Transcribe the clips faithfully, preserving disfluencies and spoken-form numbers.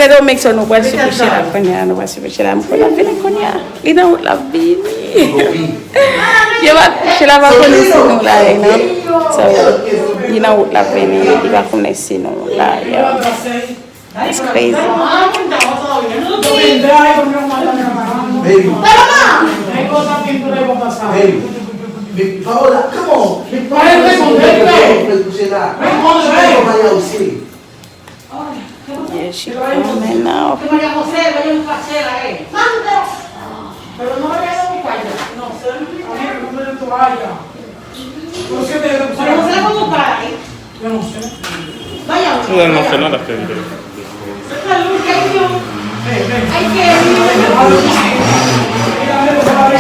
Edo, make sure nou pral sou kouche la kounye a, nou pral sou kouche la. M konn ap vini kounye a. Li nan wout l ap vini. Yo pa, kouche la pa konnen si nou la, you know. So, li nan wout l ap vini. Li pa konnen si nou la, yo. That's crazy. Baby. Baby. Paola, come on. Paola, come on. Come on. Yeah, she coming now. Ou wè l nan fè nan l ap fè videyo.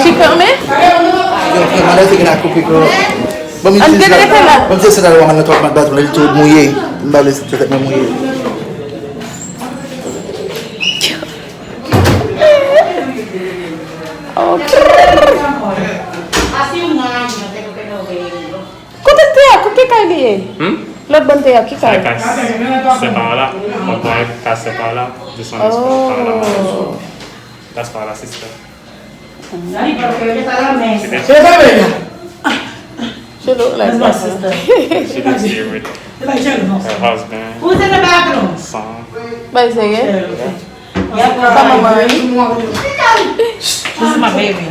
She coming? Yo, fè malè se gen a koupe kò. Ban m An gen rete la. Ban m se sa la wè nan twòp mat bat mwen li tou mouye. M pa vle se tèt mwen mouye. Oh. Kote l te a? Kote kay li ye? Hmm? Lòt bò l te a, ki Sa kay? e kay sè pa la. Mwen pran kay sè pa la. This one is for pa la. Oh. That's pa la sister. Daddy, pero que está la mesa. Se sa, bebe. She look like That's my that. sister. She lives here with Te bay Chèlou non. Her husband, Who's in the bathroom? Son. But it's okay. Chèlou, okay. Come on, Marie. This is my baby.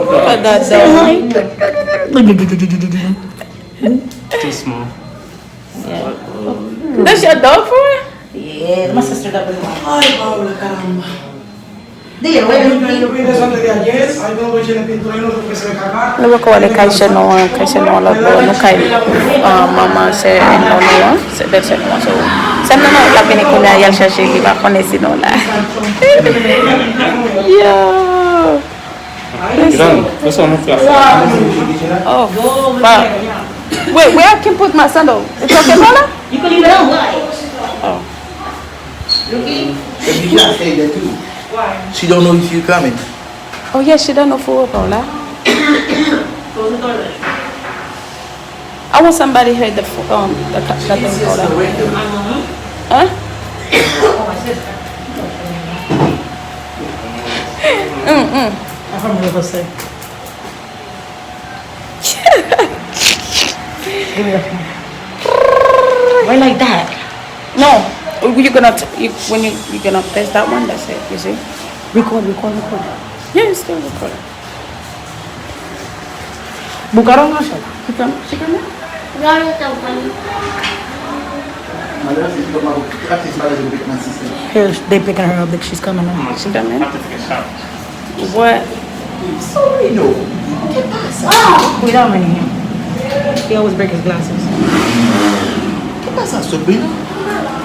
Look at that dog. Too small. That's your dog for real? Yeah, my sister that was Ay, Paola, caramba. Dile, wait, Yo fui de eso antes de ayer, ay, no, voy a echar pintura y no se puede sacar. Nou poko wè kay sè nou an, kay sè nou an lòt bò, nou kay uh, manman sè nou nou an, se bèl sè nou an. So, sè nou nan l ap vini kounye a, y al chache, li pa konnen si nou la. Yo! Gran, eso no fue así. Oh, fuck. Wait, where I can put my sandal? It's okay, Paula? You can leave it on. Oh. Baby, you gotta stay there too. Why? She don't know if you coming. Oh yeah, she don't know for real, Paula. Close the door then. I want somebody heard the fo- um the ca- the thing, Paula. Huh? Mm mm. I'm from Riverside. Give me the phone. Why like that? No, you gonna t- you, when you you gonna press that one. That's it. You see? Record, record, record. Yeah, it's still recording. Buscaron no sé. She come. She come here. Madam, si tu tomas gratis para el que más sistema. Here, they picking her up. Like she's coming now. She come in. Have to take a shower. What? Sobrino, ¿qué pasa? Cuidado, mi niña. He always break his glasses. ¿Qué pasa, sobrino?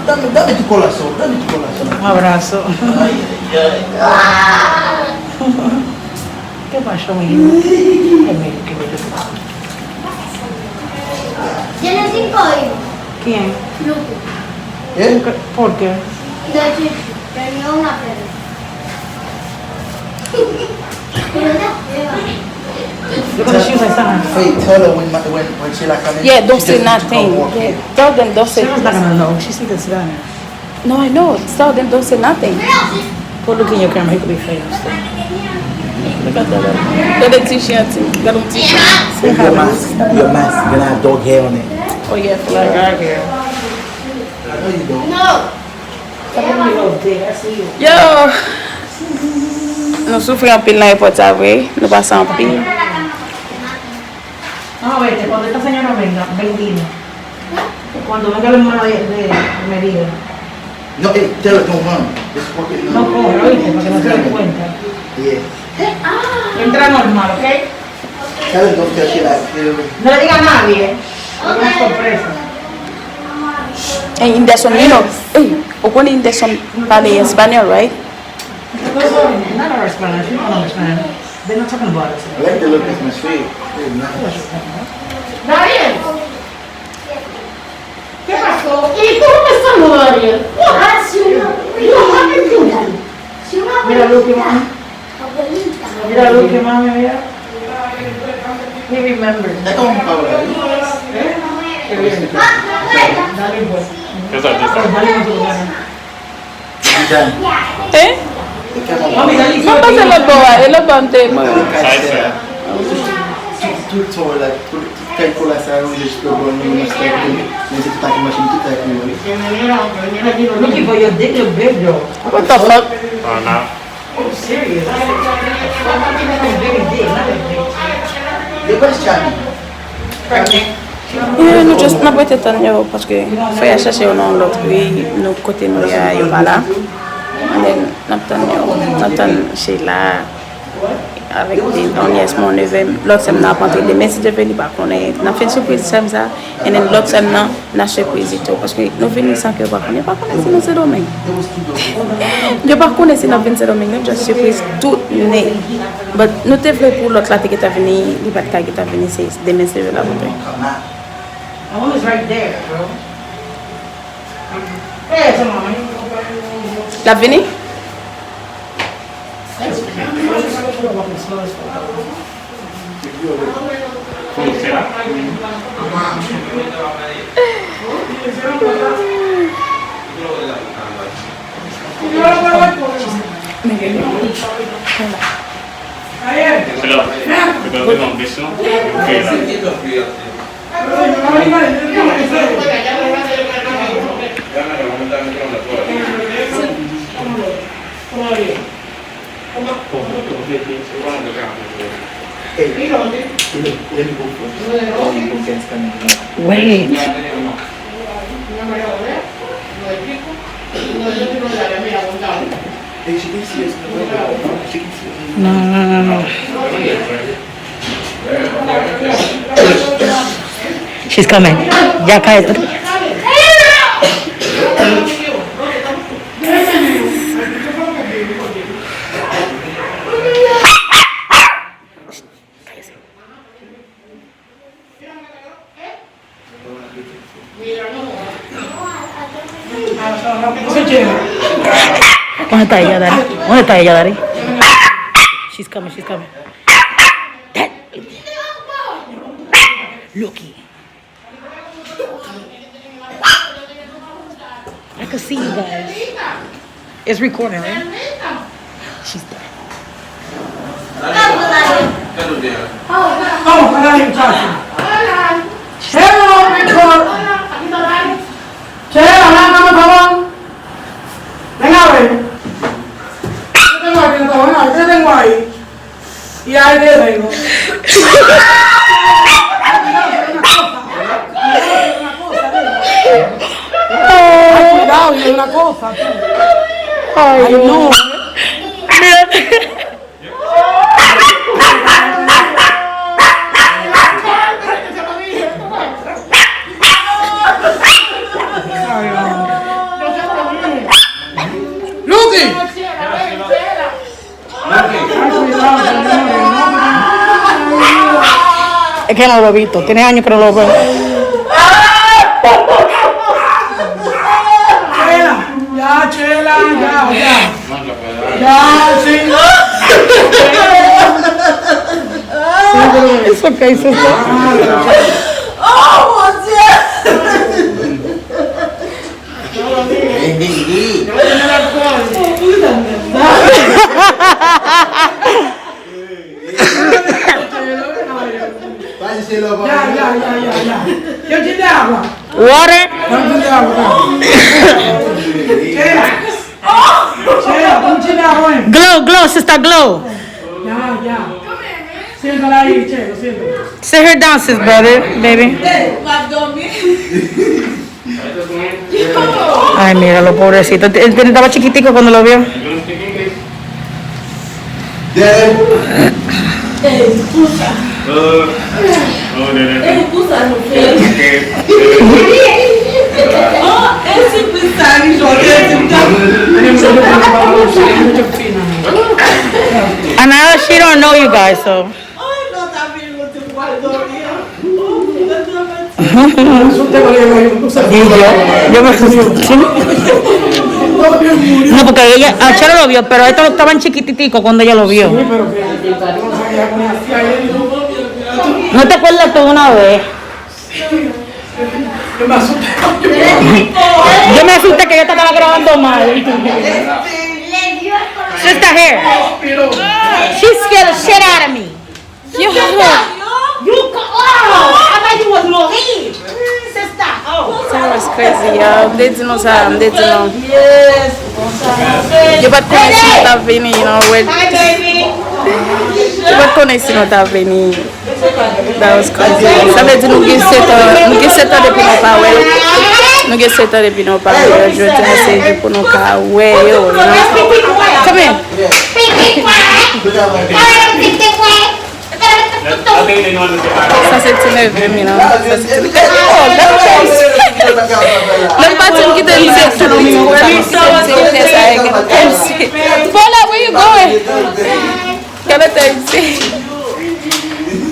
Dame, dame tu corazón, dame tu corazón. Un abrazo. Ay, ay, ay. ¿Qué pasó, mi niña? Ay, mira, qué bello. Tiene cinco hijos. ¿Quién? Lupe. ¿Eh? ¿Por qué? De Chichi. Tenía una perra. Look at the shoes I sent her. Wait, tell her when, my- when, when Sheila coming. Yeah, don't She say just need to come nothing. walk Yeah, in. tell them don't say. Sheila's not gonna know. She see this guy. No, I know. Tell them don't say nothing. Go look in your camera. He could be famous. Look at that. Gade ti chyen ti. Gade yon ti chyen. Baby, your mask, your mask gonna have dog hair on it. Oh yeah, for Like real. our girl. I know you don't. No. Tell me you love dick. I see you. Yo! Nou soufri anpil nan epòt sa vre. Nou pase anpil. Ah, oíste, cuando esta señora venga, ven, dime. Cuando venga el hermano de, de, de María. No, hey, tell her don't run. Just walk it. No corra, oíste, para que no se dé cuenta. Yeah. Entra normal, ¿ok? Tell her don't tell Sheila. No le diga a nadie, ¿eh? Es una sorpresa. Hey, Anderson, you know, hey, ou konnen Anderson pale espanyòl, right? Not our Spanish, you don't understand. They're not talking about us. I like the look of my face. Very nice. Daniel. ¿Qué pasó? ¿Y cómo me saludó Daniel? What? What happened to him? Mira, look, your mom. Mira, look, your mom, mira. He remembers. Esta un Paola. Kisa di sa? Eh? Mwen pase lòt bò a, e lòt bò a m te. Sa e fè. Tout, tout, tout, tout, tout, tout kay kola sa yo, jis lòt bò, nou, nou, nou, nou, nou, se tout ak machin, tout ak nou, wi. Look for your dick look big though. What the fuck? Oh, nah. I'm serious. What kind of very big? Not that big. The best Charlie. Pregnant. Yeah, nou just, n ap rete tann yo, paske fò y al chache yo nan yon lòt peyi, nou, kote nou ye a, yo pa la. And then, n ap tann yo, n ap tann Sheila avèk yon nyès mwen, yon nevè m. Lòt sè m nan ap antre demen, si Dye vle, li pa konnen. N ap fè yon sipriz sè m sa, and then lòt sè m nan, n a sipriz li tou, paske nou vini san ke yo pa konnen. Yo pa konnen si nou Sendomeng. Yo pa konnen si n ap vin Sendomeng. Nou just sipriz tout nèt. But nou te vle pou lòt la te gentan vini, li pa t ka gentan vini, se demen se yo l ap antre. L ap vini? Wait. No, no, no, no. She's coming. Y'all guys. ¿Dónde está ella, Daddy? ¿Dónde está ella, Daddy? She's coming, she's coming. That, Loki. I can see you guys. It's recording, right? She's dead. Oh, hello, people. Hello, hello, hello. Venga, ven. Yo te muerto, yo te muerto, venga, yo te tengo ahí. Y ahí te tengo. Ay, cuidado, y una cosa, tú. Ay, no. Lucy. Es que no lo he visto. Tiene años que no lo veo. Chela, ya, Chela, ya, ya. Ya, sí. It's okay, sister. Oh, mon Dieu. Ya, ya, ya, ya, ya. Yo, dile agua. Water. Dile agua. Chela. Chela, un chin de agua. Glow, glow, sister, glow. Ya, ya. Siéntala ahí, Chela, siéntala. Sit her down, sis, brother, baby. Ay, míralo, pobrecito. Él estaba chiquitico cuando lo vio. Ey, escucha. Ey, escucha, no sé. Oh, ese empresario, yo te. And now she don't know you guys, so. Ay, no, también no te guardo, mira. Yo, yo me No, porque ella, a Chelo lo vio, pero estos estaban chiquititicos cuando ella lo vio. ¿No te acuerdas tú una vez? Yo me asusté que yo estaba grabando mal. Sister here. She scared the shit out of me. Yo. You co- oh, I thought you was Maurice. Sister. Oh. That was crazy, y'all. M te di nou sa, m te di nou. Yo pa t konnen si nou t ap vini, you know, with Yo pa t konnen si nou t ap vini. That was crazy. Sa vle di nou gen sèt an, nou gen sèt an depi nou pa wè l. Nou gen sèt an depi nou pa wè l. Jodi a se jou pou nou ka wè yo, you know. Come here. Sa se ti neve m, you know. Sa se ti neve m. Oh, lè m pati m kite m se tout piti konsa, m kite m se fè sa e gen kòmsi. Paula, where you going? Gade tèt isi.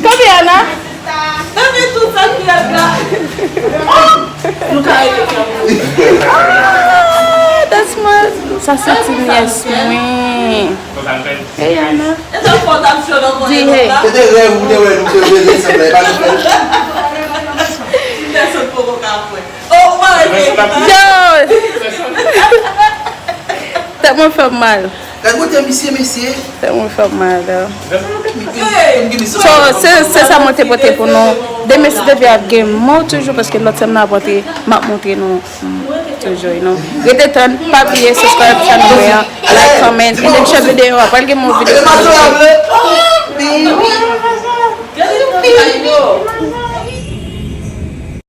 Come here, Ana. Gade tout sa ki ap la. Nou ka rete fè. Ah, that's my, sa se ti nyès mwen. Hey, Ana. Di hey. Se te rèv ou te wè nou te vle ansanm la, e pa nou fè l. Pèsonn poko ka kwè. Oh, ou pa rete. Yo! Tèt mwen fè m mal. Gad kote misye, mesye. Tèt mwen fè m mal, yo. So, se, se sa mwen te pote pou nou. Demen, si Depi ap gen mò toujou, paske lòt semèn ap rantre, m ap montre nou, mm, toujou, you know. Rete tann, pa bliye subscribe channel mwen an, like, comment, and then share video a. Pral gen mò videyo pou nou.